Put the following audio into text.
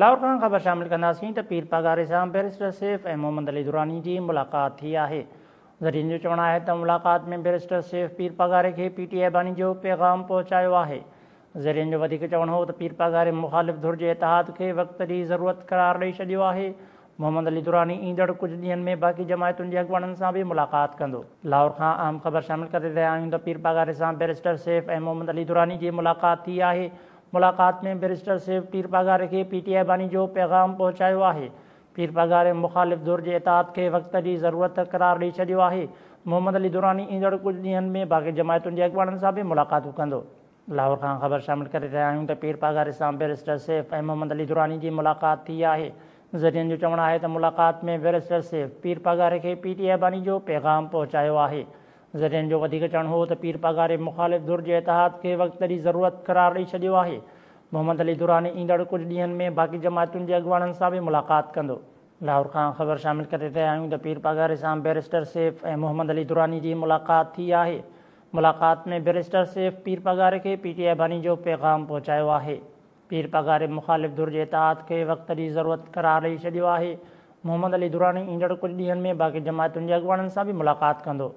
لاهور کان خبر شامل ڪنداسين ته پير پاڳاري سان بئريسٽر سيف ۽ محمد علي دراني جي ملاقات ٿي آهي. ذريعن جو چوڻ آهي ته ملاقات ۾ بئريسٽر سيف پير پاڳاري کي پي ٽي آء باني جو پيغام پهچايو آهي. ذريعن جو وڌيڪ چوڻ هو ته پير پاڳاري مخالف ڌر جي اتحاد کي وقت جي ضرورت قرار ڏئي ڇڏيو آهي. محمد علي دراني ايندڙ ڪجهه ڏينهن ۾ باقي جماعتن جي اڳواڻن سان به ملاقات ڪندو. لاهور کان اهم خبر شامل ڪري رهيا آهيون ته پير پاڳاري سان بئريسٽر سيف ۽ محمد علي دراني جي ملاقات ٿي آهي. ملاقات ۾ بئريسٽر سيف پير پاڳاري کي پي ٽي آء باني جو پيغام پهچايو آهي. پير پاڳاري مخالف ڌر جي اتحاد کي وقت جي ضرورت قرار ڏئي ڇڏيو آهي. محمد علي دراني ايندڙ ڪجهه ڏينهن ۾ باقي جماعتن جي اڳواڻن سان به ملاقاتون ڪندو. لاهور کان خبر شامل ڪري رهيا آهيون ته پير پاڳاري سان بئريسٽر سيف ۽ محمد علي دراني جي ملاقات ٿي آهي. ذريعن جو چوڻ آهي ته ملاقات ۾ بئريسٽر سيف پير پاڳاري کي پي ٽي آء باني جو پيغام پهچايو آهي. ذريعن جو وڌيڪ چوڻ هو ته پير پاڳاري مخالف ڌر جي اتحاد کي وقت جي ضرورت قرار ڏئي ڇڏيو آهي. محمد علي دراني ايندڙ ڪجهه ڏينهن ۾ باقي جماعتن جي اڳواڻن سان به ملاقات ڪندو. لاهور کان خبر شامل ڪري رهيا آهيون ته پير پاڳاري سان بئريسٽر سيف ۽ محمد علي دراني جي ملاقات ٿي آهي. ملاقات ۾ بئريسٽر سيف پير پاڳاري کي پي ٽي آء باني جو پيغام پهچايو آهي. پير پاڳاري مخالف ڌر جي اتحاد کي وقت جي ضرورت قرار ڏئي ڇڏيو آهي. محمد علي دراني ايندڙ ڪجهه ڏينهن ۾ باقي جماعتن جي اڳواڻن سان به ملاقات ڪندو.